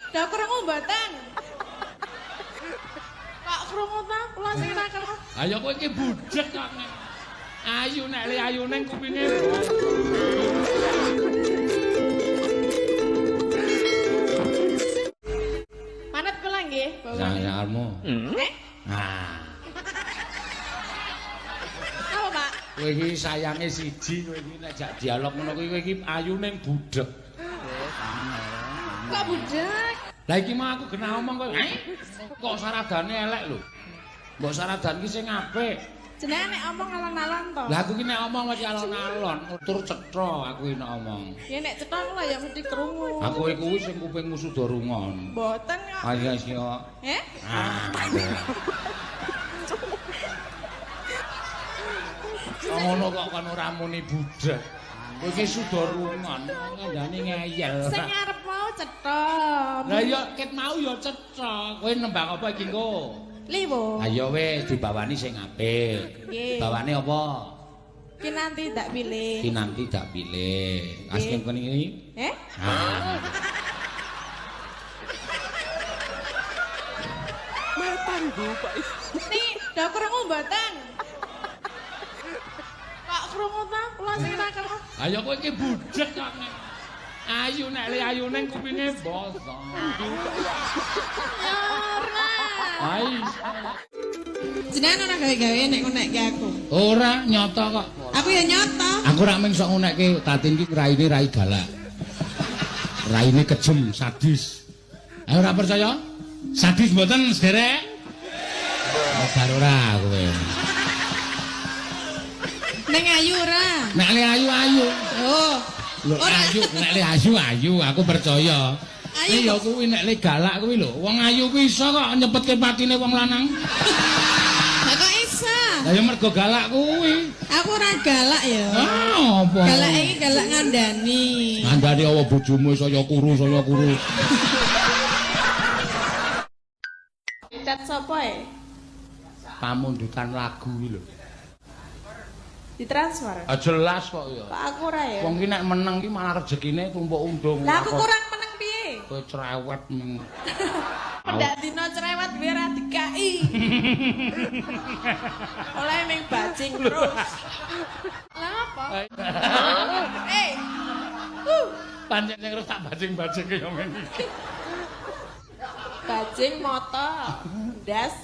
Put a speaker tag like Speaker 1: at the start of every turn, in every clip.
Speaker 1: Dah krungu mboten? Kok krungu ta? Kula sing ora krungu.
Speaker 2: Ayo kowe iki budhek kok. Ayu nek le ayu ning kupinge.
Speaker 1: Manut kula nggih, bawane.
Speaker 2: Sangarmu.
Speaker 1: Eh?
Speaker 2: Nah,
Speaker 1: Apa, Pak?
Speaker 2: kowe iki sayange siji kowe iki nek jak dialog ngono kuwi kowe iki ayu ning budhek.
Speaker 1: Kok budhek?
Speaker 2: Lah iki mau aku genah omong kowe. Kok saradane elek lho. Mbok saradan ki sing apik.
Speaker 1: Jenengan nek omong alon-alon to.
Speaker 2: Lah aku ki nek omong mesti alon-alon, tur cetha aku ki nek omong.
Speaker 1: Ya nek cetha kula ya mesti krungu.
Speaker 2: Aku kuwi sing kupingmu suda rungon.
Speaker 1: Mboten kok.
Speaker 2: Ayo sio.
Speaker 1: Eh?
Speaker 2: Ah. Ngono kok kon ora muni budhek. Kowe iki suda rungon, ngandani ngeyel.
Speaker 1: Sing arep mau cetha.
Speaker 2: Lah ya ket mau ya cetha. Kowe nembang apa iki engko?
Speaker 1: Liwo.
Speaker 2: Ayo wis dibawani sing apik.
Speaker 1: Nggih.
Speaker 2: Bawane apa?
Speaker 1: Ki nanti tak pilih.
Speaker 2: Ki nanti tak pilih. Asking kene iki.
Speaker 1: Eh?
Speaker 2: Ah.
Speaker 1: Nih, dah krungu mboten? Kok krungu ta? Kula sing ora krungu.
Speaker 2: Ayo kowe iki budhek kok. Ayu nek le ayu ning kupinge basa.
Speaker 1: Ya ora.
Speaker 2: Ai.
Speaker 1: Jenengan ora gawe-gawe nek ngunekke aku.
Speaker 2: Ora nyata kok.
Speaker 1: Aku ya nyata.
Speaker 2: Aku rak mung sok ngunekke Tatin ki raine rai galak. Raine kejem, sadis. Ayo ora percaya? Sadis mboten, sederek? Bar ora kowe.
Speaker 1: Ning ayu ora.
Speaker 2: Nek le ayu ayu.
Speaker 1: Oh.
Speaker 2: Lho
Speaker 1: Ora.
Speaker 2: ayu, nek le ayu ayu, aku percaya.
Speaker 1: Ayu
Speaker 2: Nek ya kuwi nek le galak kuwi lho, wong ayu kuwi iso kok nyepetke patine wong lanang.
Speaker 1: Lah kok iso?
Speaker 2: Lah ya mergo galak kuwi.
Speaker 1: Aku ora galak ya.
Speaker 2: Ah, apa?
Speaker 1: Galak iki galak ngandani.
Speaker 2: Ngandani apa bojomu saya kuru, saya kuru.
Speaker 1: Cat sapa e?
Speaker 2: Pamundutan lagu iki lho.
Speaker 1: Ditransfer.
Speaker 2: Ah jelas kok ya.
Speaker 1: Kok aku ora ya?
Speaker 2: Wong ki nek meneng ki malah rezekine tumpuk undung.
Speaker 1: Lah aku kurang meneng piye?
Speaker 2: Kowe cerewet meng.
Speaker 1: Pendak dina cerewet kuwi ora dikai. Oleh ming bajing terus. Lah apa? Eh.
Speaker 2: Pancen sing terus tak bajing-bajing ya men iki.
Speaker 1: Bajing moto, ndas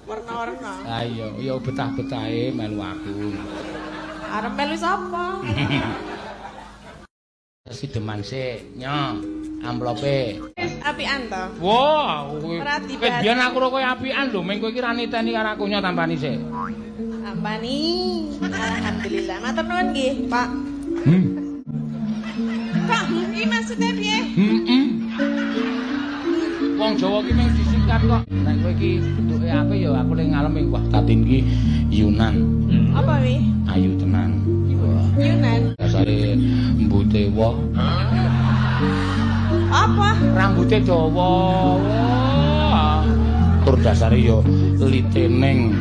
Speaker 1: warna-warna.
Speaker 2: Ah iya, ya betah-betahe melu aku.
Speaker 1: Arep melu sapa?
Speaker 2: Sideman sik, nyo, amplope.
Speaker 1: Wis apian to.
Speaker 2: Wah, kowe
Speaker 1: Ora dibahas.
Speaker 2: biyen aku ora kowe apian lho, meng kowe iki ra niteni karo aku nyo tampani sik.
Speaker 1: Tampani. Alhamdulillah. Matur nuwun nggih, Pak.
Speaker 2: Hmm.
Speaker 1: Kok iki maksudnya piye?
Speaker 2: Heeh. Wong Jawa ki mung disingkat kok. Nek kowe iki bentuke apik ya aku ning ngalem wah Tatin ki Yunan.
Speaker 1: Apa wi?
Speaker 2: Ayu tenan. Wah.
Speaker 1: Yunan.
Speaker 2: Dasare mbute woh.
Speaker 1: Apa?
Speaker 2: Rambute dawa. Wah. Tur dasare ya liteneng.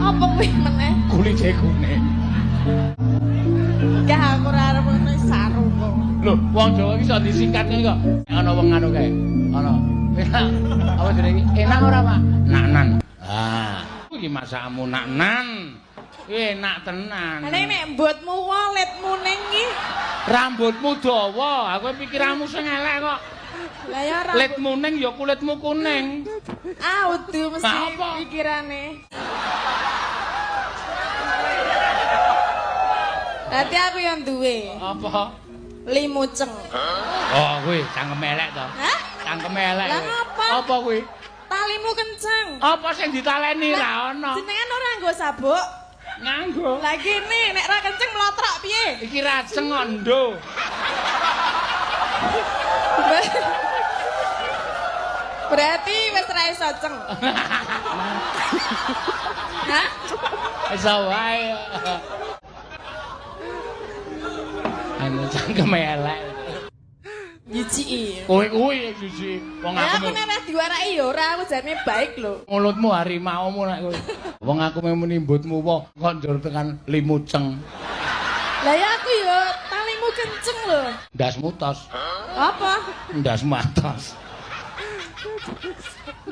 Speaker 1: Apa kuwi meneh?
Speaker 2: Kulite kuning.
Speaker 1: Gak aku ora arep ngono saru kok.
Speaker 2: Lho, wong Jawa iki iso disingkat ngene kok. Ana wong anu kae. Ana. Apa jenenge? Enak ora, Pak? Naknan. Ah, iki masakmu naknan. Enak tenan.
Speaker 1: Lah nek mbotmu waletmu ning iki.
Speaker 2: Rambutmu dawa, aku pikiranmu sing elek kok.
Speaker 1: Lah ya rambut.
Speaker 2: Litmu ning ya kulitmu kuning.
Speaker 1: Ah, udu mesti
Speaker 2: Lah, apa?
Speaker 1: pikirane. Berarti aku yang duwe
Speaker 2: Apa?
Speaker 1: limuceng.
Speaker 2: Oh, kuwi cangkem elek to.
Speaker 1: Hah?
Speaker 2: Cangkem elek.
Speaker 1: Lah
Speaker 2: kowe.
Speaker 1: ngapa?
Speaker 2: Apa kuwi?
Speaker 1: Talimu kenceng.
Speaker 2: Apa sing ditaleni ra ono?
Speaker 1: Jenengan ora nggo sabuk.
Speaker 2: Nganggo.
Speaker 1: Lah gini nek ra kenceng mlotrok piye?
Speaker 2: Iki raceng kok ndo.
Speaker 1: Berarti wis ra iso ceng. Hah?
Speaker 2: Iso wae. Anu cangkem elek.
Speaker 1: Jijiki.
Speaker 2: Kowe kuwi jijik. Wong
Speaker 1: Ya
Speaker 2: aku
Speaker 1: aku nek wis diwaraki ya ora, aku jane baik lho.
Speaker 2: Mulutmu harimaumu nek kowe. Wong aku mung muni mbutmu wae kok njur tekan limuceng.
Speaker 1: Lah ya aku ya talimu kenceng. kenceng lho.
Speaker 2: Ndasmu tos.
Speaker 1: Apa?
Speaker 2: Ndasmu atos.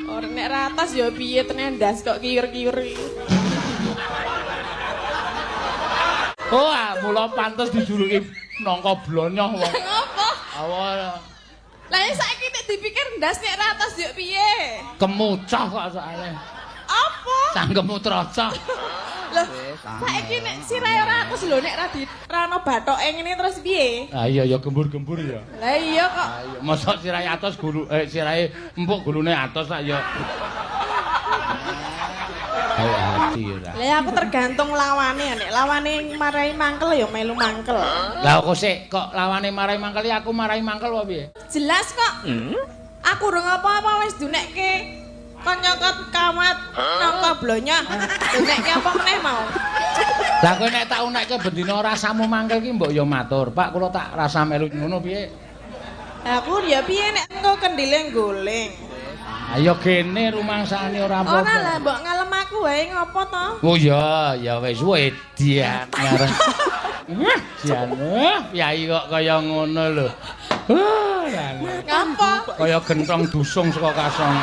Speaker 1: Ora nek ratas ya piye tenan ndas kok kiur-kiur iki.
Speaker 2: Oh, ah, mula pantes dijuluki nangka blonyoh wong.
Speaker 1: Ngopo?
Speaker 2: Awa
Speaker 1: Lah ya saiki nek dipikir ndas nek ratas yo piye?
Speaker 2: kemucah kok soalnya.
Speaker 1: Apa?
Speaker 2: Cangkemmu trocok.
Speaker 1: Lah saiki nek sirahe ora atos lho nek ra di ra ono bathoke ngene terus piye?
Speaker 2: Ah iya ya gembur-gembur ya.
Speaker 1: Lah iya kok.
Speaker 2: Ah iya, mosok sirahe atos gulu sirahe empuk gulune atos tak ya. Ayo hati ora.
Speaker 1: Lah aku tergantung lawane nek lawane marai mangkel ya melu mangkel.
Speaker 2: Lah kok sik kok lawane marai mangkel iki aku marai mangkel apa piye?
Speaker 1: Jelas kok. Aku urung apa-apa wis dunekke kon nyokot kawat nangka blonyoh. Dunekke apa meneh mau?
Speaker 2: Lah kowe nek tak unekke bendina rasamu mangkel ki mbok ya matur, Pak kula tak rasa melu ngono piye?
Speaker 1: Lah aku ya piye nek engko kendile goleng.
Speaker 2: Ayo gene rumangsane ora apa-apa.
Speaker 1: Ora lah mbok ngalem aku wae ngopo to?
Speaker 2: Oh iya, ya wis wedian areng. Wah, jan, piyai kok kaya ngono lho. Wah,
Speaker 1: Ngopo?
Speaker 2: kaya gentong dusung saka kasong.